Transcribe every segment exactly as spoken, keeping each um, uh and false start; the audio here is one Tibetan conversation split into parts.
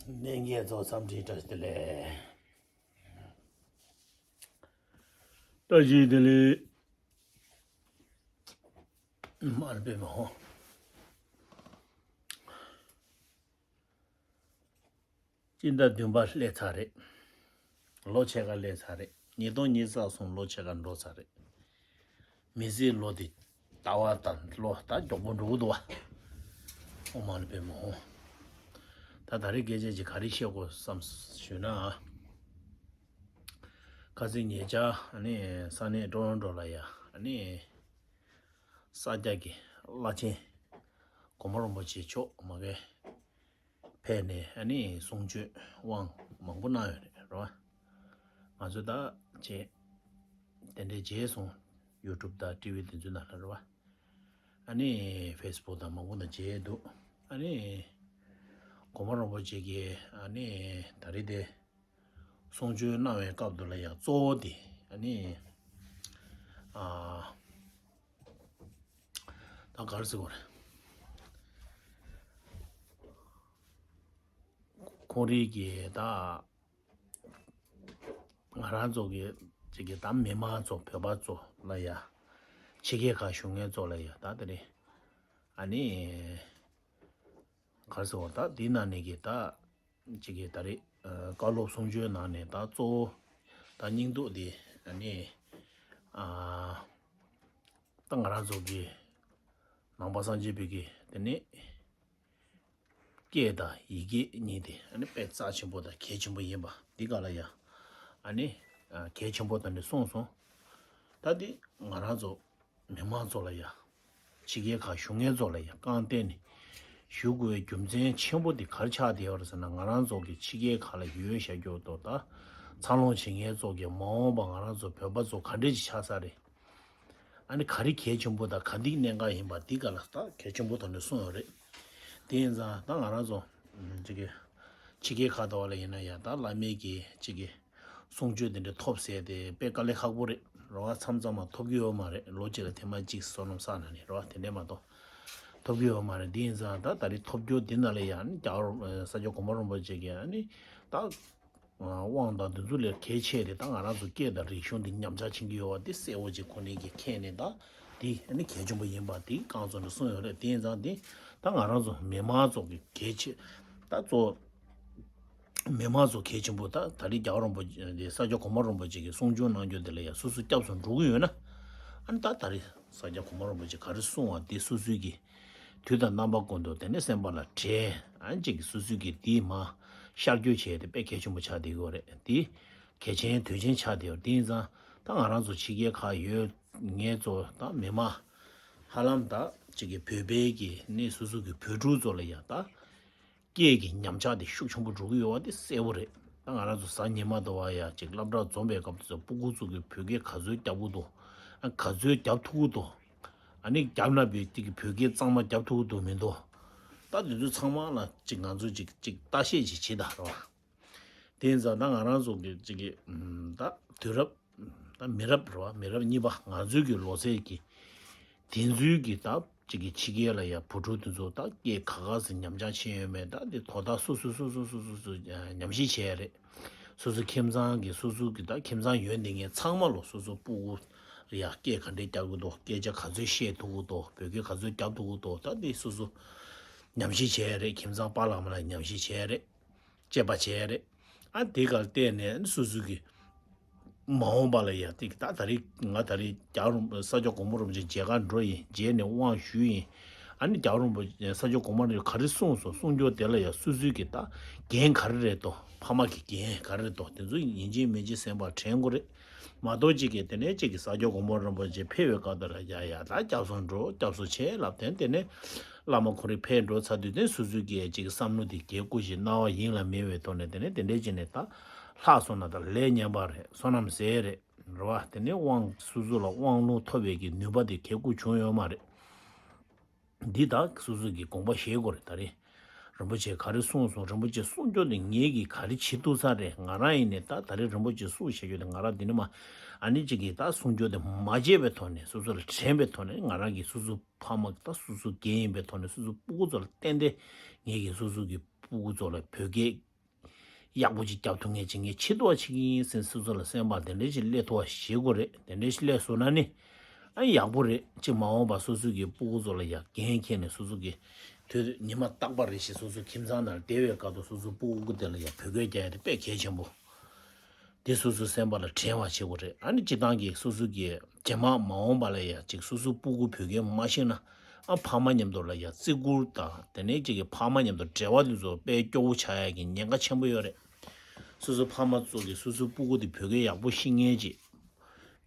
ལྷན་རྒྱས་ཚོ་འཚམས་འདྲི་བཀྲ་ཤིས་བདེ་ལེགས། བཀྲ་ཤིས་བདེ་ལེགས། མར་པའི་མ་ཧོ། སྤྱི་ཟླ་བདུན་པ་སླེབས་ཚར་རེད། ལོ་ཕྱེད་ཀ་སླེབས་ཚར་རེད། ཉིས་སྟོང་ཉི་ཤུ་རྩ་གསུམ་ལོ་ཕྱེད་ཀ་འགྲོ་ཚར་རེད། མི་ཚེའི་ལོ་འདི་ཟླ་བ་དང་ལོ་ད་མགྱོགས་པོ་འགྲོ་གི་འདུག་བ། ཨོཾ་མ་ཎི་པདྨེ་ཧཱུྃ། ད་ད་རེས་སྐད་ཆ་ཅིག་ག་རེ་བཤད་དགོས་བསམ་ཞུས་ན། ཁ་སང་ཉེ་ཆར་ཨ་ནི་ས་གནས་ཀྲོ་རོན་ཀྲོ་ལ་ཡ་ཨ་ནི་ས་སྐྱ་གི་བླ་ཆེན་གོང་མ་རིན་པོ་ཆེ་མཆོག་མ་གི་ཕེབས་ནས་ཨ་ནི་གསུང་ཆོས་དབང་མང་པོ་གནང་ཡོད་རེད་རོ། ང་ཚོ་ད་བྱས་དེ་འདྲའི་རྗེས་སོང་ཡུ་ཊུབ་དང་ཊི་ཝི་དེ་ཚོའི་ནང་ལ་རོ། ཨ་ནི་ཕེ་སི་བུག་དང་མང་པོ་ནང་མཇལ་འདུག་ཨ་ནི་གོང་མ་རིན་པོ་ཆེ་གིས་ཨ་ནི་ད་རེས་དེ་གསུང་ཆོས་གནང་བའི་སྐབས་དུ་ལ་ཡང་གཙོ་བོ་དེ་ཨ་ནི་ཨ་ད་ག་རེ་ཟེར་དགོས་རེད། ཁོང་རིགས་ཀྱི་ད་ང་རང་ཚོ་གི་ཅིག་གི་ད་མི་མང་ཚོ་བོད་པ་ཚོ་ལ་ཡ་ཕྱི་རྒྱལ་ཁག་བཞུགས་མཁན་ཚོ་ལ་ཡ་ད་དེ་རེད། ཨ་ནི་ག་རེ་ཟེར་བ་ད་འདི་ནང་ནས་གི་ད་ཅིག་གི་ད་རེད་བཀའ་སློབ་གསུང་ཆོས་ནང་ནས་ད་གཙོ་བོ་ད་སྙིང་སྡུག་དེ་ཨ་ནི་ཨ་ད་ང་རང་ཚོ་གི་ནང་པ་སངས་རྒྱས་པའི་གི་དེ་ནས་སྐད་དང་ཡི་གེ་གཉིས་དེ་ཨ་ནི་དཔེ་རྩ་ཆེན་པོ་དང་གལ་ཆེན་པོ་ཡིན་པ་འདི་ག་ལ་ཡ་ཨ་ནི་གལ་ཆེན་པོ་དང་ནི་གསུངས་སོང་། ད་འདི་ང་རང་ཚོ་མི་མང་ཚོ་ལ་ཡ་ཕྱི་རྒྱལ་ཁག་བཞུགས་མཁན་ཚོ་ལ་ཡ་རྐང་སྟེང་ནས་ཞུ་དགོས་པའི་རྒྱུ་མཚན་ཆེན་པོ་དེ་ག་རེ་ཆགས་བསྡད་ཡོད་རེད་ཟེར་ན། ང་རང་ཚོ་གི་ཕྱི་རྒྱལ་ཁག་ལ་ཡོད་བཞག་རྒྱུ་དོ་ད་འཚར་ལོངས་བྱེད་མཁན་ཚོ་གི་མ་འོངས་པ་ང་རང་ཚོ་བོད་པ་ཚོ་ག་འདྲས་ཅིག་ཆགས་ས་རེད། ཨ་ནི་ག་རེ་གལ་ཆེན་པོ་དང་ག་འདི་གནད་འགག་ཡིན་པ་འདི་ག་ལ་ད་གལ་ཆེན་པོ་ཐོག་ནས་གསུངས་ཡོད་རེད། དེ་ཡིན་ཙང་ད་ང་རང་ཚོ་ཅིག་གི་ཕྱི་རྒྱལ་ཁག་དུ་བ་ལ་ཡིན་ན་ཡང་ད་བླ་མའི་གི་ཅིག་གི་གསུང་ཆོས་དེ་འདྲ་ཐོབ་ཟེར་དེ་དཔེ་དཀའ་ལས་ཁག་པོ་རེད། རོ་བ་མཚམས་མཚམས་མ་ཐོབ་ཀྱི་ཡོད་མ་རེད། ལོ་གཅིག་ལ་ཐེངས་མ་གཅིག་བསོད་ནམས་བསགས་ན་ནི་རོ་བ་དེ་འདྲས་མ་གཏོགས་ཐོབ་ཀྱི་ཡོད་མ་རེད། དེ་ཡིན་ཙང་ད་ད་རེས་ཐོབ་རྒྱུ་འདི་ནང་ལ་ཡང་རྒྱལ་བ་ས་སྐྱ་གོང་མ་རིན་པོ་ཆེ་གིས་ཨ་ནི་ད་དབང་དང་འདི་ཚོ་ལས་གལ་ཆེ་དེ་ད་ང་རང་ཚོ་སྐད་དང་རིག་གཞུང་འདི་ཉམས་ཆག་ཕྱིན་གྱི་ཡོད་བ་འདི་གསལ་བོ་ཅིག་ཁོ་ནས་ཀྱི་མཁྱེན་ནས་ད་འདི་ཨ་ནི་གལ་ཆེན་པོ་ཡིན་པ་འདི་རྐང་བཙུགས་ནས་གསུངས་ཡོད་རེད། དེ་ཡིན་ཙང་འདི་ད་ང་རང་ཚོ་མི་མང་ཚོ་གི་གལ་ཆེ་ད་གཙོ་མི་མང་ཚོ་གལ་ཆེན་པོ་ད་ད་རེས་རྒྱལ་བ་རིན་པོ་ཆེ་འདི་ས་སྐྱ་གོང་མ་རིན་པོ་ཆེ་གི་གསུང་ཆོས་གནང་རྒྱུ་འདི་ལ་ཡང་སོ་སོ་སྐྱབས་སུ་འགྲོ་གི་ཡོད་ན། ཨ་ནི་ད་ད་རེས་ས་སྐྱ་གོང་མ་རིན་པོ་ཆེ་ག་རེ་གསུང་བ་འདི་སོ་སོའི་གི་དུས་དང་རྣམ་པ་ཀུན་ཏུ་དེ་ནས་སེམས་པ་ལ་དྲན། ཨ་ནི་ཅིག་གི་སོ་སོའི་གི་འདི་མ་ཤར་བསྐྱོད་བྱས་ཏེ་དཔེ་གལ་ཆེན་པོ་ཆགས་བསྡད་ཡོད་རེད། འདི་གལ་ཆེན་དོན་ཆེན་ཆགས་བསྡད་ཡོད་རེད། དེ་ཡིན་ཙང་ད་ང་རང་ཚོ་ཕྱི་རྒྱལ་ཁག་ཡོད་ངེད་ཚོ་ད་མི་མང་ཧ་ལམ་ད་ཅིག་གི་བོད་པའི་གི་ནི་སོ་སོ་གི་བོད་ཕྲུག་ཚོ་ལ་ཡང་ད་སྐད་ཀྱི་ཉམས་ཆག་དེ་ཤུགས་ཆེན་པོ་འགྲོ་གི་ཡོད་བ་དེ་གསལ་བོ་རེད། ད་ང་རང་ཚོ་གཟའ་ཉི་མ་དུ་བ་ཡ་ཅིག་སློབ་གྲྭ་འཛོམས་པའི་སྐབས་དུ་ཚོ་སྤུ་གུ་ཚོ་གི་བོད་སྐད་ག་ཚོད་རྒྱབ་གི་འདུག་ཨ་ག་ཚོད་རྒྱབ་ཐུབ་གི་འདུག་ཨ་ནི་རྒྱབ་ན་བོད་ཀྱི་བོད་སྐད་གཙང་མ་རྒྱབ་ཐུབ་གི་འདུག་མི་འདུག་ད་དེ་ཚོ་ཚང་མ་ལ་ཅིག་ང་ཚོ་ཅིག་ཅིག་ལྟ་བཤད་ཅིག་བྱེད་ད་རོ། དེ་ཡིན་ཙང་ད་ང་རང་ཚོ་གི་ཅིག་གི་ད་དུས་རབས་ད་མི་རབས་རེད་བ། མི་རབས་གཉིས་པ་ང་ཚོའི་གི་ལོ་ཚད་ཀྱི་དེ་ཚོའི་གི་ད་ཅིག་གི་ཕྱི་རྒྱལ་ལ་ཡ་བུ་ཕྲུག་དེ་ཚོ་ད་སྐད་ག་ག་ཟེ་ཉམས་ཆག་ཕྱིན་ཡོད་མེད་ད་དེ་དོ་བདག་སོ་སོ་སོ་སོ་སོ་སོ་སོ་ཉམས་ཞིབ་བྱས་རེད། སོ་སོ་ཁྱིམ་ཚང་གི་སོ་སོ་གི་ད་ཁྱིམ་ཚང་ཡོད་འདི་ངས་ཚང་མ་ལོ་སོ་སོ་སྤུ་གུ་རེད་ཡ་སྐད་ག་འདྲས་རྒྱག་གི་འདུག་སྐད་ཆ་ག་ཚོད་བཤད་ཐུབ་གི་འདུག་བོད་སྐད་ག་ཚོད་རྒྱབ་ཐུབ་གི་འདུག་ད་དེ་སོ་སོ་ཉམས་ཞིབ་བྱས་རེད། ཁྱིམ་ཚང་པཱ་ལགས་མ་ལགས་ཉམས་ཞིབ་བྱས་རེད། དཔྱད་པ་བྱས་རེད། ཨ་དེ་གར་བལྟས་ནས་སོ་སོ་གི་མ་འོངས་པ་ལ་ཡ་དེ་ད་ད་རེས་ང་ད་རེས་རྒྱལ་བ་རིན་པོ་ས་སྐྱ་གོང་མ་རིན་པོ་ཆེ་མཇལ་ཁ་འགྲོ་ཡིན། མཇལ་ནས་དབང་ཞུས་ཡིན། ཨ་ནི་རྒྱལ་བ་རིན་པོ་ཆེ་ས་སྐྱ་གོང་མ་རིན་པོ་ཆེ་ག་རེ་གསུངས་སོང་གསུང་རྒྱུ་དེ་ལ་ཡ་སོ་སོའི་གི་ད་འགན་ག་རེ་རེད་དོ། ཕ་མ་གི་འགན་ག་རེ་རེད་དོ། དེ་ཚོ་ཡིན་གཅིག་མིན་གཅིག་སེམས་པ་དྲན་དགོས་རེད། མ་གཏོགས་གཅིག་གིས་དེ་ནས་གཅིག་གིས་ས་སྐྱ་གོང་མ་རིན་པོ་ཆེ་ཕེབས་པའི་སྐབས་དུ་ལ་ཡ་ཡ་ད་སྐྱབས་སུ་འགྲོ་སྐྱབས་སུ་མཆི་ལབ་དེ་དེ་ནས་བླ་མ་ཁོ་རེ་ཕེབས་འགྲོ་ཚར་དུས་དེ་སོ་སོའི་གི་གཅིག་གི་བསམ་བློ་དེ་རྒྱལ་སྐུ་ཞིག་སྣང་བ་ཡིན་ལ་མེད་པའི་ཐོག་ནས་དེ་ནས་དེ་འདྲའི་བྱས་ནས་ད་ལྷག་སོང་ན་ད་ལས་ངན་པ་རེད། བསོད་ནམས་ཟད་རེད་རེད་བ། དེ་ནས་དབང་སོ་སོ་ལ་དབང་ལུང་ཐོབ་པའི་གི་ནུས་པ་དེ་གལ་དགོས་བྱུང་ཡོད་མ་རེད། འདི་དག་སོ་སོ་གི་དགོངས་པ་བཞེས་དགོས་རེད། ད་རེས་རིན་པོ་ཆེ་ག་རེ་གསུངས་སོང་། རིན་པོ་ཆེ་གསུང་རྒྱུ་དེ་ངེད་ཀྱིས་ག་རེ་བྱེད་ཐུབ་ས་རེད། ང་རང་ཡིན་ནས་ད་ད་རེས་རིན་པོ་ཆེ་གསུང་བཤད་རྒྱུ་དེ་ང་རང་འདི་ནས་མ་ཨ་ནི་གཅིག་གིས་ད་གསུང་རྒྱུ་དེ་མ་བརྗེད་པའི་ཐོག་ནས་སོ་སོ་ལ་དྲན་པའི་ཐོག་ནས་ང་རང་གིས་སོ་སོ་ཕ་མ་ད་སོ་སོ་རྒན་ཡིན་པའི་ཐོག་ནས་སོ་སོ་སྤུ་གུ་ཚོ་ལ་ཏན་ཏན་ངེད་ཀྱིས་སོ་སོ་གི་སྤུ་གུ་ཚོ་ལ་བོད་སྐད་ ཡག་པོ་ཅིག་རྒྱབ་ཐུབ་མཁན་བྱེད་མཁན་ཆེ་ཏོག་ཅིག་ཡིན་ཟེར་སོ་སོ་ལ་སེམས་པ་དེ་འདྲ་ཞིག་སླེབས་ཐུབ་པ་བྱེད་དགོས་རེད། དེ་འདྲ་ཞིག་སླེབས་སོང་ན་ནི། ཨ་ཡག་པོ་རེད། ཅིག་མ་འོངས་པ་སོ་སོ་གི་སྤུ་གུ་ཚོ་ལ་ཡ་འགན་འཁྱེར་ནས་སོ་སོ་གི་དུས་ཉི་མ་རྟག་པ་རེ་བཞིན་སོ་སོ་ཁྱིམ་ཚང་ནང་བསྡད་པའི་སྐབས་དུ་སོ་སོ་སྤུ་གུ་དེ་ལ་ཡ་བོད་སྐད་རྒྱག་ཡ་དེ་དཔེ་གལ་ཆེན་པོ། དེ་སོ་སོའི་སེམས་པ་ལ་དྲན་པ་བྱེད་དགོས་རེད། ཨ་ནི་སྤྱི་བཏང་གི་སོ་སོ་གི་རྗེས་མ་མ་འོངས་པ་ལ་ཡ་ཅིག་སོ་སོའི་སྤུ་གུ་བོད་སྐད་མ་ཤེས་ན། ཨ་ཕ་མ་མཉམ་དུ་ལ་ཡ་བརྩི་བཀུར་དང་དེ་ནས་ཅིག་གི་ཕ་མ་མཉམ་དུ་འབྲེལ་བ་དེ་ཚོ་དཔེ་སྐྱོ་བོ་ཆགས་ཡ་གི་ཉེན་ཁ་ཆེན་པོ་ཡོད་རེད། སོ་སོའི་ཕ་མ་ཚོ་གིས་སོ་སོའི་སྤུ་གུ་དེ་བོད་སྐད་ཡག་པོ་ཤེས་མཁན་ཅིག་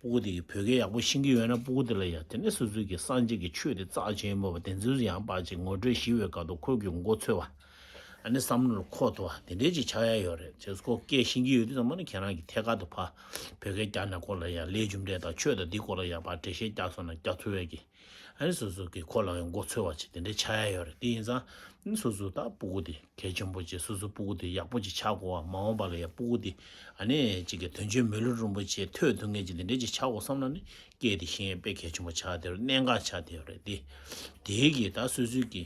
སྤུ་གུ་དེ་གིས་བོད་སྐད་ཡག་པོ་ཤེས་ཀྱི་ཡོད་ན་སྤུ་གུ་དེ་ལ་ཡ་དེ་ནས་སོ་སོའི་གི་སངས་རྒྱས་ཀྱི་ཆོས་དེ་རྩ་ཆེན་པོ་བ་དེ་ཚོ་ཡང་པ་ཅིག་ངོ་སྤྲོད་ཞུས་པའི་སྐབས་དུ་ཁོ་གི་མགོ་ཚོས་པ། ཨ་ནི་བསམ་བློ་ལ་འཁོར་ཐུབ་པ་དེ་འདྲས་ཅིག་ཆགས་ཡ་ཡོད་རེད། བྱས་ཙང་ཁོ་སྐད་ཤེས་ཀྱི་ཡོད་དུས་ཙམ་པ་ནི་ཁྱེད་རང་གི་ཐད་ཀར་དུ་ཕ་བོད་སྐད་རྒྱག་ནས་ཁོ་ལ་ཡ་ལས་རྒྱུ་འབྲས་དང་ཆོས་དང་འདི་སྐོར་ལ་ཡ་པ་འགྲེལ་བཤད་རྒྱག་སོང་ན་རྒྱག་ཐུབ་པའི་གི། ཨ་ནི་སོ་སོ་གི་ཁོ་ལ་ཡང་མགོ་ཚོས་པ་ཅིག་དེ་འདྲའི་ཆགས་ཡ་ཡོད་རེད། དེ་ཡིན་ཙང་ཨ་ནི་སོ་སོ་ད་སྤུ་གུ་དེ་གལ་ཆེན་པོ་ཅིག་སོ་སོ་སྤུ་གུ་དེ་ཡག་པོ་ཅིག་ཆགས་དགོས་པ། མ་འོངས་པ་ལ་ཡ་སྤུ་གུ་དེ་ཨ་ནི་ཅིག་གི་དོན་གཅོད་མི་ལུས་རིན་པོ་ཆེ་ཐོས་ཐུབ་མཁན་ཅིག་དེ་འདྲའི་ཅིག་ཆགས་དགོས་བསམ་ན་ནི་སྐད་དེ་ཤེས་ཡ་དཔེ་གལ་ཆེན་པོ་ཆགས་བསྡད་ཡོད་རེད། གནད་འགག་ཆགས་བསྡད་ཡོད་རེད། དེ་དེའི་གི་ད་སོ་སོའི་གི་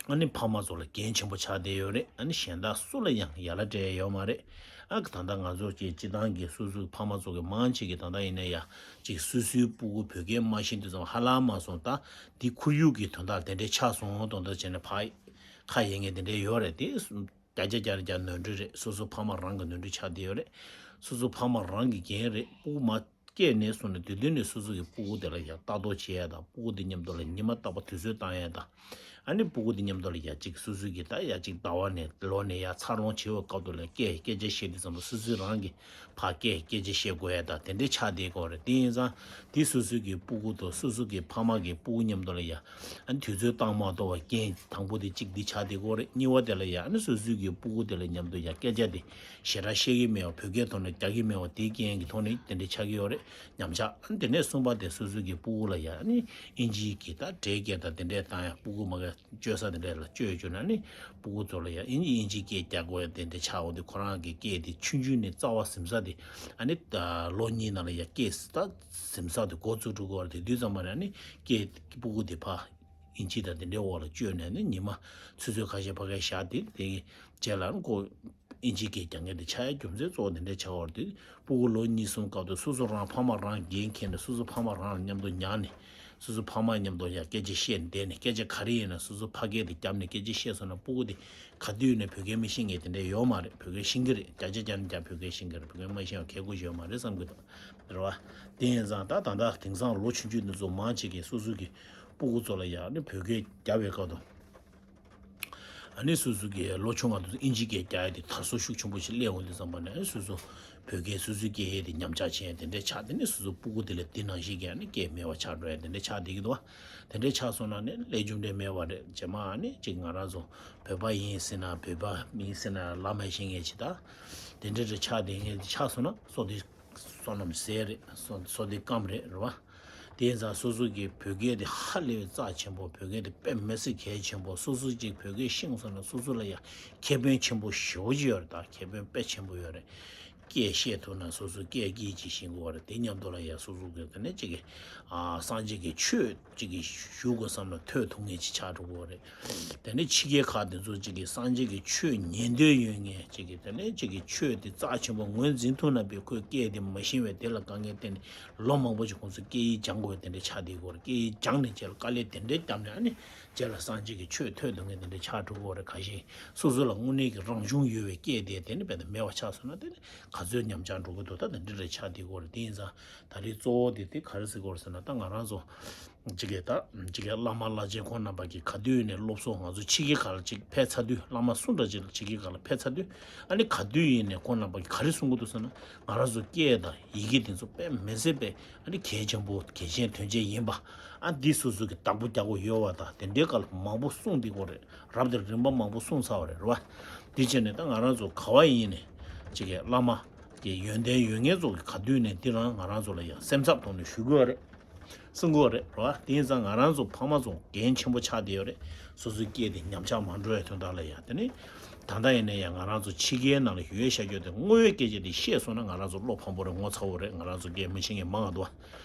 ཨ་ནི་ཕ་མ་ཚོ་ལ་འགན་ཆེན་པོ་ཆགས་བསྡད་ཡོད་རེད། ཨ་ནི་གཞན་དག་སུ་ལ་ཡང་ཡ་ལ་སྤྲད་ཡ་ཡོད་མ་རེད། ཨ་ད་ལྟ་ང་ཚོ་གི་སྤྱི་བཏང་གི་སོ་སོའི་ཕ་མ་ཚོ་གི་མང་ཆེ་གི་ད་ལྟ་ཡིན་ན་ཡ་ཅིག་སོ་སོའི་སྤུ་གུ་བོད་སྐད་མ་ཤེས་དུས་ཙམ་ཧ་ལམ་མ་སོང་། ད་འདི་ཁོར་ཡུག་གི་དོན་དག་དེ་འདྲས་ཆགས་སོང་དོན་དག་བྱས་ནས་ཕ་ཁ་ཡེ་མཁན་དེ་འདྲས་ཡོད་རེད། དེ་བརྒྱ་ཆ་བརྒྱ་ནོར་འཁྲུལ་རེད། སོ་སོ་ཕ་མ་རང་གི་ནོར་འཁྲུལ་ཆགས་བསྡད་ཡོད་རེད། སོ་སོ་ཕ་མ་རང་གི་འགན་རེད། སྤུ་གུ་མ་སྐྱེས་ནས་བཟུང་ནས་དེ་དུས་ནས་སོ་སོ་གི་སྤུ་གུ་དེ་ལ་ཡང་ལྟ་རྟོག་བྱེད་ཡ་དང་། སྤུ་གུ་དེ་མཉམ་དུ་ལ་ཉི་མ་རྟག་པར་དུས་ཚོད་བཏང་ཡ་དང་། ཨ་ནི་སྤུ་གུ་དེ་མཉམ་དུ་ལ་ཡ་གཅིག་སོ་སོ་གི་ད་ཡ་གཅིག་ཟླ་བ་ནས་ལོ་ནས་ཡ་འཚར་ལོངས་བྱེད་པའི་སྐབས་དུ་ལ་སྐད་སྐད་ཆ་བཤད་དུས་ཙམ་པ་སོ་སོའི་རང་གི་ཕར་སྐད་སྐད་ཆ་བཤད་དགོས་ཡ་དང་དེ་འདྲའི་ཆགས་བསྡད་ཀྱི་ཡོད་རེད། དེ་ཡིན་ཙང་དེ་སོ་སོ་གི་སྤུ་གུ་དང་སོ་སོ་གི་ཕ་མ་གི་སྤུ་གུ་མཉམ་དུ་ལ་ཡ་ཨ་ནི་དུས་ཚོད་བཏང་མ་ཐུབ་པ་རྐྱེན་དང་པོ་དེ་གཅིག་འདི་ཆགས་བསྡད་ཀྱི་ཡོད་རེད། གཉིས་པ་དེ་ལ་ཡ་ཨ་ནི་སོ་སོའི་གི་སྤུ་གུ་དེ་ལ་མཉམ་དུ་ཡ་སྐད་ཆ་དེ་ཞེ་དྲག་བཤད་ཀྱི་མེད་པ། བོད་སྐད་ཐོག་ནས་རྒྱག་གི་མེད་པ། དེའི་རྐྱེན་གྱི་ཐོག་ནས་དེ་འདྲ་ཆགས་ཀྱི་ཡོད་རེད། ཉམས་ཆག་ཨ་ནི་དེ་ནས་གསུམ་པ་དེ་སོ་སོ་གི་སྤུ་གུ་ལ་ཡ་ཨ་ནི་ཨིན་ཇིའི་གི་ད་འགྲེལ་སྐད་དང་དེ་འདྲས་བཏང་ཡ། སྤུ་གུ་མ་གི་བཅོལ་ས་དེ་འདྲས་ལ་བཅོལ་བཅོལ་ན་ནི་སྤུ་གུ་ཚོ་ལ་ཡ་ཨིན་ཇི་ཨིན་ཇིའི་སྐད་རྒྱག་དགོས་ཡ་དེ་འདྲས་ཆགས་འོང་དུས་ཁོ་རང་གི་སྐད་དེ་ཆུང་ཆུང་ནས་རྩ་བ་ཟིན་ས་དེ་ཨ་ནི་ད་ལོ་གཉིས་ནང་ལ་ཡ་སྐད་ད་ཟིན་ས་དེ་འགོ་བཙུགས་འགྲོ་གི་ཡོད་རེད། དེ་དུས་ཙམ་པ་ནས་ཨ་ནི་སྐད་སྤུ་གུ་དེ་ཕར་ཨིན་ཇི་དང་དེ་འདྲའི་འོག་ལ་བཅོལ་ནས་ནི་ཉི་མ་ཆུ་ཚོད་ཁ་ཤས་ཕ་གིར་བཞག་དེ་དེ་རྗེས་ལ་ནི་ཁོ་ཨིན་ཇི་སྐད་རྒྱག་མཁན་དེ་ཆགས་ཡ་རྒྱུ་མཚན་གཙོ་བོ་དེ་འདྲ་ཆགས་པ་རེད། དེ་སྤུ་གུ་ལོ་གཉིས་གསུམ་སྐབས་དུ་སོ་སོ་རང་ཕ་མ་རང་འགན་འཁྱེར་ནས་སོ་སོ་ཕ་མ་རང་ལ་མཉམ་དུ་ཉར་ནས་སོ་སོ་ཕ་མ་མཉམ་དུ་ཡ་སྐད་ཆ་བཤད་བསྡད་ནས་སྐད་ཆ་ག་རེ་ཡིན་ན་སོ་སོ་ཕ་སྐད་དེ་བརྒྱབ་ནས་སྐད་ཆ་བཤད་སོང་ན་སྤུ་གུ་དེ་ག་དུས་ནས་བོད་སྐད་མི་ཤེས་མཁན་དེ་འདྲ་ཡོད་མ་རེད། བོད་སྐད་ཤེས་ཀྱི་རེད། བརྒྱ་ཆ་བརྒྱ་ནས་བརྒྱ་བོད་སྐད་ཤེས་ཀྱི་རེད། བོད་སྐད་མ་ཤེས་པ་གལ་དགོས་ཡོད་མ་རེད་བསམ་གྱི་འདུག་རེད་བ། དེ་ཡིན་ཙང་ད་ད་ལྟ་དེང་སང་ལོ་ཆུང་ཆུང་འདི་ཚོ་མང་ཆེ་གིས་སོ་སོ་གི་སྤུ་གུ་ཚོ་ལ་ཡ་ནི་བོད་སྐད་རྒྱབ་པའི་སྐབས་དུ། ཨ་ནི་སོ་སོ་གི་ལོ་ཆུང་བ་དེ་ཚོ་ཨིན་ཇི་སྐད་རྒྱག་ཡ་དེ་དར་སྲོལ་ཤུགས་ཆེན་པོ་ཞིག་སླེབས་འོང་དུས་ཙམ་པ་ནས་ཨ་ནི་སོ་སོ་བོད་སྐད་སོ་སོའི་སྐད་ཡིག་དེ་ཉམས་ཆག་ཕྱིན་ཡ་དེ་འདྲ་ཆགས། དེ་ནས་སོ་སོ་སྤུ་གུ་དེ་ལ་དེ་ནང་བཞིན་གྱི་ཨ་ནི་སྐད་མེད་པ་ཆགས་འགྲོ་ཡ་དེ་འདྲ་ཆགས་བསྡད་ཀྱི་འདུག་བ། དེ་འདྲ་ཆགས་སོང་ན་ནི་ལས་རྒྱུ་འབྲས་མེད་པ་རེད། རྗེས་མ་ཨ་ནི་ཅིག་ང་རང་ཚོ་བོད་པ་ཡིན་ཟེར་ན་བོད་པ་མིན་ཟེར་ན་ལབ་མ་ཤེས་མཁན་ཅིག་ད་དེ་འདྲ་རེ་ཆགས་བསྡད་མཁན་དེ་ཆགས་སོང་ན་སོ་དེ་བསོད་ནམས་ཟད་རེད། སོ་སོ་དེ་སྐམ་རེད་རེད་བ། དེ་ཡིན་ཙང་སོ་སོ་གི་བོད་སྐད་དེ་ཧ་ལས་པའི་རྩ་ཆེན་པོ། བོད་སྐད་དེ་དཔེ་མི་སྲིད་གལ་ཆེན་པོ། སོ་སོ་གཅིག་བོད་སྐད་ཤེས་སོང་ན་སོ་སོ་ལ་ཡང་ཁེ་ཕན་ཆེན་པོ་ཞེ་པོ་ཅིག་ཡོད་རེད། ད་ཁེ་ཕན་དཔེ་ཆེན་པོ་ཡོད་རེད། སྐད་བཤད་ཐུབ་ན་སོ་སོ་སྐད་དཀྱིལ་ཅིག་ཤེས་དགོས་རེད། དེ་མཉམ་དུ་ལ་ཡང་སོ་སོ་གི་དེ་ནས་གཅིག་གི་ཨ་སངས་རྒྱས་ཀྱི་ཆོས་གཅིག་གི་ཞུ་དགོས་བསམ་ན་ཐོས་ཐུབ་མཁན་ཅིག་ཆགས་འགྲོ་དགོས་རེད། དེ་ནས་ཕྱི་རྒྱལ་ཁག་དེ་ཚོ་གཅིག་གིས་སངས་རྒྱས་ཀྱི་ཆོས་ཉན་འདོད་ཡོད་མཁན་གཅིག་གིས་དེ་ནས་གཅིག་གིས་ཆོས་དེ་རྩ་ཆེན་པོ་ངོས་འཛིན་ཐུབ་ན་པའི་ཁོའི་སྐད་དེ་མ་ཤེས་པས་དེ་ལ་དཀའ་ངལ་བརྟེན་ནས་ལོ་མང་པོ་ཞིག་ཁོང་ཚོས་སྐད་ཡིག་སྦྱང་དགོས་དེ་འདྲ་ཆགས་བསྡད་ཀྱི་ཡོད་རེད། སྐད་ཡིག་སྦྱངས་ནས་རྗེས་ལ་དཀའ་ལས་དེ་འདྲ་བརྒྱབ་ནས་ཨ་ནི་རྗེས་ལ་སངས་རྒྱས་ཀྱི་ཆོས་ཐོས་ཐུབ་མཁན་དེ་འདྲ་ཆགས་འགྲོ་གི་ཡོད་རེད། ཁ་ཤས་སོ་སོ་ལ་དངོས་གནས་ཀྱི་རང་གཞུང་ཡོད་པའི་སྐད་དེ་དེ་ནི་རྦད་དེ་མེད་པ་ཆགས་སོང་ན་དེ་ནི་ག་ཚོད་ཉམས་ཆག་འགྲོ་གི་འདུག་ད་དེ་འདྲ་རེ་ཆགས་བསྡད་ཀྱི་ཡོད་རེད། དེ་ཡིན་ཙང་ད་རེས་གཙོ་བོ་དེ་དེ་ག་རེ་ཟེར་དགོས་རེད་ཟེར་ན་ད་ང་རང་ཚོ་གཅིག་གིས་ད་གཅིག་གིས་བླ་མ་བླ་ཆེན་ཁོང་རྣམ་པ་གིས་ག་དུས་ནས་སློབ་གསོ་ང་ཚོ་ཕྱི་རྒྱལ་ཁག་ལ་གཅིག་ཕེབས་ཚར་དུས། བླ་མ་སུ་འདྲ་ཅིག་ལ་ཕྱི་རྒྱལ་ཁག་ལ་ཕེབས་ཚར་དུས་ཨ་ནི་ག་དུས་ཡིན་ནས་ཁོང་རྣམ་པ་གིས་ག་རེ་གསུང་གི་འདུག་ཟེར་ན། ང་རང་ཚོ་སྐད་དང་ཡི་གེ་དེ་ཚོ་དཔེ་མི་སྲིད་པའི་ཨ་ནི་གལ་ཆེན་པོ་གལ་ཆེན་དོན་ཆེན་ཡིན་པ། ཨ་འདི་སོ་སོ་གི་བདག་པོ་རྒྱག་དགོས་ཡོད་པ་དང་དེ་འདྲའི་སྐོར་ལ་མང་པོ་གསུངས་བསྡད་ཀྱི་ཡོད་རེད། རབ་དང་རིམ་པ་མང་པོ་གསུངས་ཚར་བ་རེད་རེད་བ། དེ་བྱས་ནས་ད་ང་རང་ཚོ་ག་བ་ཡིན་ནས་གཅིག་གི་བླ་མ་གི་ཡོན་ཏན་ཡོད་མཁན་ཚོ་གི་ག་དུས་ནས་འདི་རང་ང་རང་ཚོ་ལ་ཡང་སེམས་འཚབ་ཐོག་ནས་ཞུ་གི་ཡོད་རེད། གསུང་གི་ཡོད་རེད་རེད་བ། དེ་ཡིན་ཙང་ང་རང་ཚོ་ཕ་མ་ཚོ་འགན་ཆེན་པོ་ཆགས་བསྡད་ཡོད་རེད། སོ་སོའི་སྐད་དེ་ཉམས་ཆག་མ་འགྲོ་བའི་དོན་དག་ལ་ཡང་དེ་ནི། ད་ལྟ་ཡིན་ན་ཡང་ང་རང་ཚོ་ཕྱི་རྒྱལ་ནང་ལ་ཡོད་བཤད་རྒྱུ་དེ་དངོས་ཡོད་སྐད་ཆ་དེ་བཤད་སོང་ན་ང་རང་ཚོ་བློ་ཕམ་པོ་རེད། ངོ་ཚ་བོ་རེད། ང་རང་ཚོ་སྐད་མི་ཤེས་མཁན་མང་ང་འདུག་བ།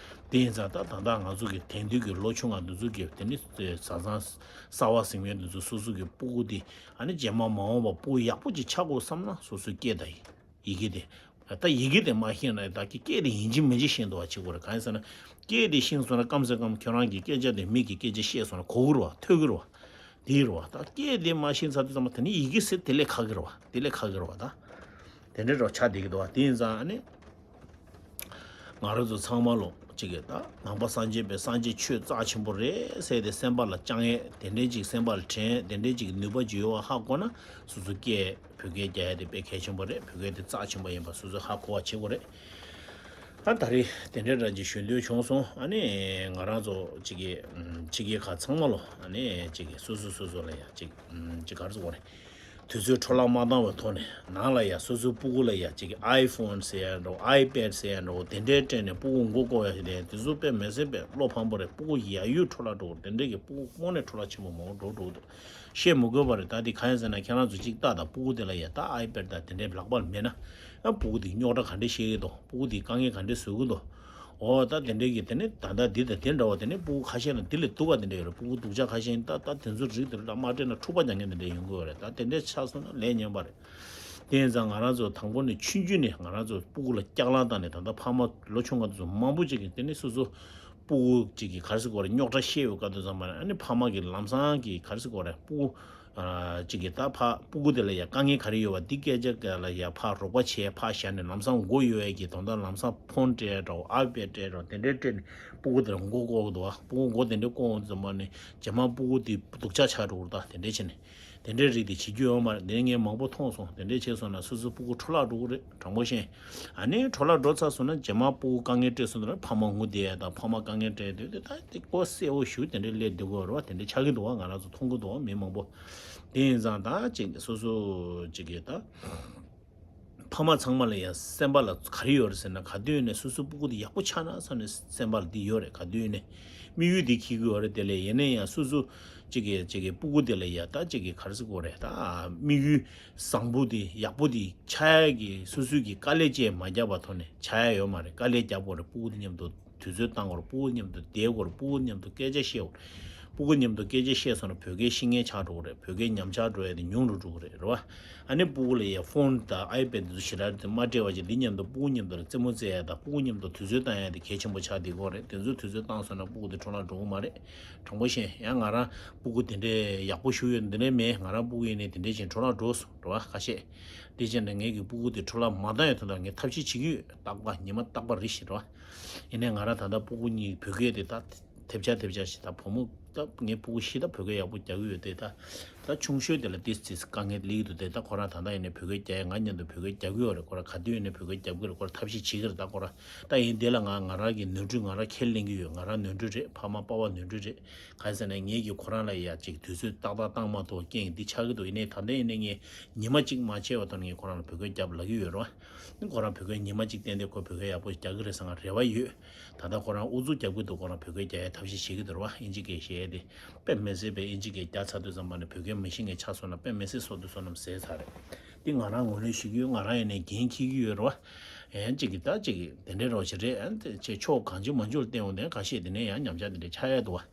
དེ་ཡིན་ཙང་ད་ད་ལྟ་ང་ཚོ་གི་དེང་དུས་ཀྱི་ལོ་ཆུང་བ་འདི་ཚོ་གི་དེ་ནི་བཟའ་ཚང་གསར་བ་གཟིགས་མཁན་འདི་ཚོ་སོ་སོ་གི་སྤུ་གུ་དེ་ཨ་ནི་རྗེས་མ་མ་འོངས་པ་སྤུ་གུ་ཡག་པོ་ཅིག་ཆགས་དགོས་བསམ་ན་སོ་སོའི་སྐད་དང་ཡི་གེ་དེ། ད་ཡི་གེ་དེ་མ་ཤེས་ན་ད་ཀྱི་སྐད་དེ་ཡིན་གཅིག་མིན་གཅིག་ཤེས་འདུག་བ་བྱེད་དགོས་རེད། གང་ཡིན་ཟེར་ན་སྐད་དེ་ཤེས་སོང་ན་སྐམ་སེ་སྐམ་ཁྱོད་རང་གི་སྐད་ཆ་དེ་མི་གི་སྐད་ཆ་བཤད་སོང་ན་གོ་གི་རེད་བ། ཐོས་ཀྱི་རེད་བ། དེའི་རེད་བ། ད་སྐད་དེ་མ་ཤེས་ཚར་དུས་ཙམ་པ་དེ་ནི་ཡི་གེ་ཟེར་དེ་ལས་ཁག་གི་རེད་བ། དེ་ལས་ཁག་གི་རེད་བ་ད། དེ་འདྲའི་རོ་ཆགས་བསྡད་ཀྱི་འདུག་བ། དེ་ཡིན་ཙང་ཨ་ནི། ང་རང་ཚོ་ཚང་མ་ལོ་གཅིག་གི་ད་ནང་པ་སངས་རྒྱས་པའི་སངས་རྒྱས་ཆོས་རྩ་ཆེན་པོ་རེད་ཟེར་ཏེ་སེམས་པ་ལ་བཅངས་ཡས་དེ་འདྲའི་ཅིག་སེམས་པ་ལ་དྲན་དེ་འདྲའི་ཅིག་ནུས་པ་ཅིག་ཡོད་བ་ཧ་གོ་ན་སོ་སོ་སྐད་བོད་སྐད་རྒྱག་ཡས་དེ་དཔེ་གལ་ཆེན་པོ་རེད། བོད་སྐད་དེ་རྩ་ཆེན་པོ་ཡིན་པ་སོ་སོ་ཧ་གོ་བ་བྱེད་དགོས་རེད། ཨ་ད་རེས་དེ་འདྲའི་འདྲ་ཅིག་ཞུ་འདོད་བྱུང་སོང་། ཨ་ནི་ང་རང་ཚོ་གཅིག་གི་ཕྱི་རྒྱལ་ཁག་ཚང་མ་ལོ་ཨ་ནི་གཅིག་གི་སོ་སོ་སོ་སོ་ལ་ཡ་གཅིག་གཅིག་ག་རེ་ཟེར་དགོས་རེད། དུས་ཚོད་འཕྲོ་བརླག་མ་བཏང་བའི་ཐོག་ནས་ནང་ལ་ཡ་སོ་སོའི་སྤུ་གུ་ལ་ཡ་གཅིག་གི་ཨའི་ཕོན་ཟེར་ཡ་འདྲ་བོ་ཨའི་པེ་ཌི་ཟེར་ཡ་འདྲ་བོ་དེ་འདྲའི་སྤྲད་ནས་སྤུ་གུ་མགོ་བསྐོར་ཡ་ཞིག་དེ་དེ་ཚོ་དཔེ་མི་སྲིད་པའི་བློ་ཕམ་པོ་རེད། སྤུ་གུ་ཡ་ཡུལ་འཕྲོ་བརླག་འགྲོ་གི་རེད། དེ་འདྲའི་གི་སྤུ་གུ་དངོས་གནས་འཕྲོ་བརླག་ཆེན་པོ་མང་པོ་འགྲོ་འགྲོ་གི་འདུག་བཤད་མི་དགོས་པ་རེད། ད་དེ་གང་ཡིན་ཟེར་ན་ཁྱེད་རང་ཚོ་གཅིག་ལྟ་དང་སྤུ་གུ་དེ་ལ་ཡ་ད་ཨའི་པེ་ཌི་དང་དེ་འདྲའི་ལག་པར་མེད་ན་ཨ་སྤུ་གུ་དེ་རྙོག་དྲ་ག་འདྲ་བཤད་ཀྱི་འདུག་སྤུ་གུ་དེ་དཀའ་ངལ་ག་འདྲ་བཟོ་གི་འདུག་འོ་ད་དེ་འདྲའི་གི་དེ་ནི་ད་ལྟ་འདི་དང་དེ་འདྲ་བ་དེ་ནི་སྤུ་གུ་ཁ་ཤས་ལ་འདི་ལས་སྡུག་པ་དེ་འདྲ་ཡོད་རེད། སྤུ་གུ་སྡུག་ཅག་ཁ་ཤས་ད་ད་དེ་ཚོ་རིགས་དེ་ལ་མ་སྤྲད་ན་འཁྲུག་པ་རྒྱག་མཁན་དེ་འདྲ་ཡོང་གི་ཡོད་རེད། ད་དེ་འདྲ་ཆགས་སོང་ན་ལས་ཉམས་པ་རེད། དེ་ཡིན་ཙང་ང་རང་ཚོ་དང་པོ་ནས་ཆུང་ཆུང་ནས་ང་རང་ཚོ་སྤུ་གུ་ལ་སྐྱག་ལང་བཏང་ནས་ད་ལྟ་ཕ་མ་ལོ་ཆུང་ང་ཚོ་མང་པོ་ཅིག་གིས་དེ་ནི་སོ་སོ་སྤུ་གུ་ཅིག་གིས་ག་རེ་ཟེར་དགོས་རེད། རྙོག་དྲ་བཤད་ཡོད་སྐབས་དུས་ཙམ་པ་ནས་ཨ་ནི་ཕ་མ་གིས་ལམ་སང་གིས་ག་རེ་ཟེར་དགོས་རེད། སྤུ་གུ་ཅིག་གིས་ད་ཕ་སྤུ་གུ་དེ་ལ་ཡ་དཀའ་ངལ་ག་རེ་ཡོད་པ་འདི་སྐད་ཆ་ག་ལ་ཡ་ཕ་རོགས་པ་བྱས་ཕ་བཞག་ནས་ལམ་སང་མགོ་གཡོག་ཡས་ཀྱི་དོན་དག་ལམ་སང་ཕོན་སྤྲད་འདྲ་བོ་ཨ་པད་སྤྲད་འདྲ་བོ་དེ་འདྲའི་སྤྲད་ནས་སྤུ་གུ་དེ་ལ་མགོ་སྐོར་གི་འདུག་བ། སྤུ་གུ་མགོ་དེ་འདྲའི་སྐོར་འོང་དུས་ཙམ་པ་ནས་རྗེས་མ་སྤུ་གུ་དེ་སྡུག་ཅག་ཆགས་འགྲོ་གི་འདུག་དེ་འདྲའི་བྱས་ནས་དེ་འདྲའི་རིགས་དེ་བྱེད་རྒྱུ་ཡོད་མ་རེད། དེ་ངས་མང་པོ་མཐོང་སོང་། དེ་འདྲའི་བྱས་སོང་ན་སོ་སོའི་སྤུ་གུ་འཕྲོ་བརླག་འགྲོ་གི་རེད། དྲང་པོ་བཤད། ཨ་ནི་འཕྲོ་བརླག་འགྲོ་ཚར་སོང་ན་རྗེས་མ་སྤུ་གུ་དཀའ་ངལ་འཕྲད་སོང་ན་ཕ་མ་ངུ་བསྡད་ཡ་དང་ཕ་མ་དཀའ་ངལ་འཕྲད་དུས་དེ་ད་དེ་ཀོ་གསལ་བོ་ཞུ་དེ་འདྲའི་སླེབས་བསྡད་ཀྱི་ཡོད་རེད་བ། དེ་འདྲའི་ཆགས་ཀྱི་འདུག་བ། ང་རང་ཚོ་མཐོང་གི་འདུག་བ། མི་མང་པོ། དེ་ཡིན་ཙང་ད་ཅིག་སོ་སོ་ཅིག་གིས་ད་ཕ་མ་ཚང་མ་ལ་ཡང་སེམས་པ་ལ་ག་རེ་ཡོད་རེད་ཟེར་ན། ག་དུས་ནས་སོ་སོའི་སྤུ་གུ་དེ་ཡག་པོ་ཆགས་ན་བསམ་ནས་སེམས་པ་ལ་འདི་ཡོད་རེད། ག་དུས་ནས་དམིགས་ཡུལ་འདི་འཁྱེར་གྱི་ཡོད་རེད། དེ་ལས་ཡིན་ན་ཡང་སོ་སོ་ཅིག་གིས་ཅིག་གིས་སྤུ་གུ་དེ་ལ་ཡ་ད་ཅིག་གིས་ག་རེ་ཟེར་དགོས་རེད། ད་དམིགས་ཡུལ་བཟང་པོ་དེ་ཡག་པོ་དེ་ཆགས་ཡ་གི་སོ་སོའི་གི་དཀའ་ལས་བཅས་མ་བརྒྱབ་པ་ཐོག་ནས་ཆགས་ཡ་ཡོད་མ་རེད། དཀའ་ལས་བརྒྱབ་དགོས་རེད། སྤུ་གུ་དེ་མཉམ་དུ་དུས་ཚོད་བཏང་དགོས་རེད། སྤུ་གུ་མཉམ་དུ་བསྡད་དགོས་རེད། སྤུ་གུ་མཉམ་དུ་སྐད་ཆ་བཤད་དགོས་རེད། སྤུ་གུ་མཉམ་དུ་སྐད་ཆ་བཤད་སོང་ན་བོད་སྐད་ཤེས་མཁན་ཆགས་འགྲོ་གི་རེད། བོད་སྐད་ཉམས་ཆག་འགྲོ་ཡ་དེ་ཉུང་རུ་འགྲོ་གི་རེད། རེད་བ། ཨ་ནི་སྤུ་གུ་ལ་ཡ་ཕོན་དང་ཨའི་པེ་ཌི་དེ་ཚོ་ཞེ་དྲག་དེ་མ་སྤྲད་པ་བྱས། འདི་མཉམ་དུ་སྤུ་གུ་མཉམ་དུ་ལ་རྩེད་མོ་རྩེ་ཡ་དང་སྤུ་གུ་མཉམ་དུ་དུས་ཚོད་བཏང་ཡ་དེ་གལ་ཆེན་པོ་ཆགས་བསྡད་ཀྱི་ཡོད་རེད། དེ་ཚོ་དུས་ཚོད་བཏང་སོང་ན་སྤུ་གུ་དེ་འཕྲོ་བརླག་འགྲོ་གི་མ་རེད། དྲང་པོ་བཤད། ཡང་ང་རང་སྤུ་གུ་དེ་འདྲའི་ཡག་པོ་ཞིག་ཡོད་འདི་འདྲའི་མེད། ང་རང་སྤུ་གུ་ཡིན་ནའི་དེ་འདྲའི་བཞིན་འཕྲོ་བརླག་འགྲོ་སོང་། རེད་བ། ཁ་ཤས་དེ་བྱས་ནས་ངེད་ཀྱི་སྤུ་གུ་དེ་འཕྲོ་བརླག་མ་བཏང་ཡ་དོན་དག་ངས་ཐབས་ཤེས་བྱེད་ཀྱི་ཡོད། རྟག་པ་ཉི་མ་རྟག་པ་རེ་བཞིན་རེད་བ། ཡིན་ནའི་ང་རང་ད་ལྟ་སྤུ་གུ་གཉིས་བོད་སྐད་དེ་ད་ཐེབས་ཆག་ཐེབས་ཆག་ཞིག་ད་བུ་མོ་ད་ངའི་སྤུ་གུ་བཞི་ད་བོད་སྐད་ཡག་པོ་རྒྱག་གི་ཡོད་དེ། ད་ད་ཆུང་ཤོས་དེ་ལ་ཏིས་ཏིས་དཀའ་ངལ་སླེབས་ཀྱི་འདུག་དེ་ད་ཁོ་རང་ད་ལྟ་ཡིན་ནའི་བོད་སྐད་རྒྱག་ཡ་ང་མཉམ་དུ་བོད་སྐད་རྒྱག་གི་ཡོད་རེད། ཁོ་རང་ག་དུས་ཡིན་ནའི་བོད་སྐད་རྒྱབ་ཀྱི་རེད། ཁོ་རང་ཐབས་ཤེས་བྱེད་ཀྱི་རེད། ད་ཁོ་རང་ད་ཡིན་དེ་ལ་ང་ང་རང་གི་ནོར་འཁྲུལ་ང་རང་ཁས་ལེན་གྱི་ཡོད། ང་རང་ནོར་འཁྲུལ་རེད། ཕ་མ་པ་ཕ་ནོར་འཁྲུལ་རེད། གང་ཡིན་ཟེར་ན་ངེད་ཀྱིས་ཁོ་རང་ལ་ཡ་ཅིག་དུས་ཚོད་ཏག་ཏག་བཏང་མ་ཐུབ་པ་རྐྱེན་གྱིས་འདི་ཆགས་ཀྱི་འདུག་ཡིན་ནའི་ད་ལྟ་ཡིན་ནའི་ངས་ཉི་མ་གཅིག་མ་བྱས་པ་དང་ངས་ཁོ་རང་ལ་བོད་སྐད་རྒྱབ་ལབ་ཀྱི་ཡོད་རེད་བ། ཁོ་རང་བོད་སྐད་ཉི་མ་གཅིག་ཏན་ཏན་ཁོ་བོད་སྐད་ཡག་པོ་རྒྱག་གི་རེད་བསམ་པའི་རེ་བ་ཡོད། ད་ལྟ་ཁོ་རང་ཨུ་ཚུགས་རྒྱབ་ཀྱི་འདུག་ཁོ་རང་བོད་སྐད་རྒྱག་ཡའི་ཐབས་ཤེས་བྱེད་ཀྱི་འདུག་རེད་བ། ཨིན་ཇི་སྐད་བཤད་ཡ་དེ་དཔེ་མི་སྲིད་པའི། ཨིན་ཇི་སྐད་རྒྱག་ཚར་དུས་ཙམ་པ་ནས་བོད་སྐད་མི་ཤེས་མཁན་ཆགས་སོང་ན་དཔེ་མི་སྲིད་བཟོ་དུས་བཟོ་རྣམས་ཟད་ཚར་རེད། འདི་ང་རང་ངོས་ལེན་ཞུ་གི་ཡོད། ང་རང་ཡིན་ནའི་འགན་འཁྱེར་གྱི་ཡོད་རེད་བ། ཡང་གཅིག་གིས་ད་གཅིག་གིས་དེ་འདྲའི་རོགས་ཞིག་རེད། ཨ་ནི་ཅེས་ཕྱོགས་གང་ཅི་མང་ཅུར་བསྟན་འོང་དེ་ཁ་ཤས་དེ་ནས་ཡང་ཉམས་ཆག་དེ་འདྲ་ཆགས་ཡ་འདུག་བ།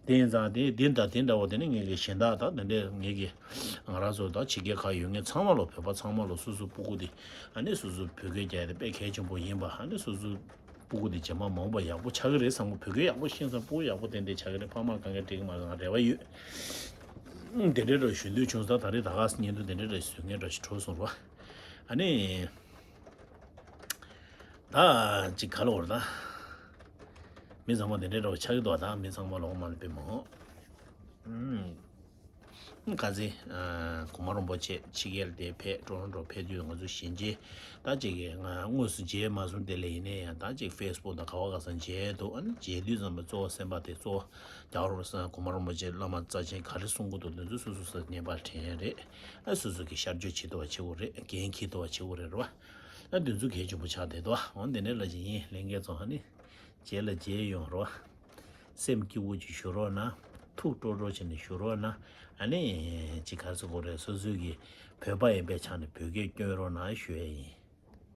དེ་ཡིན་ཙང་དེ་འདི་འདྲ་དེ་འདྲ་བོ་དེ་ནི་ངེད་ཀྱི་གཞན་དག་དང་དེ་འདྲའི་ངེད་ཀྱི་ང་རང་ཚོ་ད་ཕྱི་རྒྱལ་ཁག་ཡོད་མཁན་ཚང་མ་ལོ། བོད་པ་ཚང་མ་ལོ་སོ་སོའི་སྤུ་གུ་དེ་ཨ་ནི་སོ་སོའི་བོད་སྐད་རྒྱག་ཡ་དེ་དཔེ་གལ་ཆེན་པོ་ཡིན་པ། ཨ་ནི་སོ་སོའི་སྤུ་གུ་དེ་རྗེས་མ་མ་འོངས་པ་ཡག་པོ་ཆགས་ཀྱི་རེད་བསམ་གི། བོད་སྐད་ཡག་པོ་ཤེས་སོང་སྤུ་གུ་ཡག་པོ་ཏན་ཏན་ཆགས་ཀྱི་རེད། ཕ་མ་དཀའ་ངལ་འཕྲད་ཀྱི་མ་རེད། ང་རེ་བ་ཡོད། ཨང་། དེ་འདྲའི་འདྲ་ཞུ་འདོད་བྱུང་ཙང་ད་རེས་ད་ག་སེ་བརྙན་ཐུང་དེ་འདྲའི་འདྲ་ཞིག་གྲོལ་སོང་རོ། ཨ་ནི། ད་ཅིག་ག་ལ་བར་ད། མི་ཚང་མ་དེ་འདྲའི་འདྲ་བ་ཆགས་ཀྱི་འདུག་ད་མི་ཚང་མ་ལོག་མ་ལ་དཔེ་མང་། ཨང་། ཁ་སང་གོང་མ་རིན་པོ་ཆེ་ཕྱི་རྒྱལ་དེ་ཕེབས། ཊོ་རོན་ཊོ་ཕེབས་དུས་ང་ཚོ་ཞལ་མཇལ་ད་ཅིག་གི་ང་དངོས་སུ་མཇལ་མ་སོང་། དེ་ལས་ཡིན་ནའི་ཡང་ད་ཅིག་ཕེ་སི་བུག་དང་ག་བ་ག་ས་མཇལ་འདུག་ཨ་ནི་མཇལ་དུས་ཙམ་པ་གཙོ་བོ་སེམས་པ་དེ་གཙོ་བོ་རྒྱལ་བ་རིན་པོ་ཆེ་གོང་མ་རིན་པོ་ཆེ་བླ་མ་རྩ་ཆེན་ག་རེ་གསུང་གི་འདུག་དེ་ཚོ་སོ་སོ་སོ་ངེས་པར་དྲན་རེད། ཨ་སོ་སོ་གི་ཤར་བསྐྱོད་བྱེད་ཐུབ་པ་བྱེད་དགོས་རེད། འགན་འཁྱེར་ཐུབ་པ་བྱེད་དགོས་རེད་རོ། ཨ་དེ་ཚོ་གལ་ཆེན་པོ་ཆགས་བསྡད་འདུག་འོ་དེ་འདྲ་ལ་ཅིག་ཡིན། ལྷན་རྒྱས་ཚོ་ཨ་ནི་མཇལ་ལ་མཇལ་ཡོང་རོ། སེམས་སྐྱིད་པོ་ཅིག་ཞུ་རོགས་གནང་། ཐུགས་སྤྲོ་སྤྲོ་བྱས་ནས་ཞུ་རོགས་གནང་། ཨ་ནི་ཅིག་ག་རེ་ཟེར་དགོས་རེད། སོ་སོའི་གི་བོད་པ་ཡིན་པའི་ཆ་ནས་བོད་སྐད་སྐྱོན་རོགས་གནང་ཞུ་ཡས་ཡིན།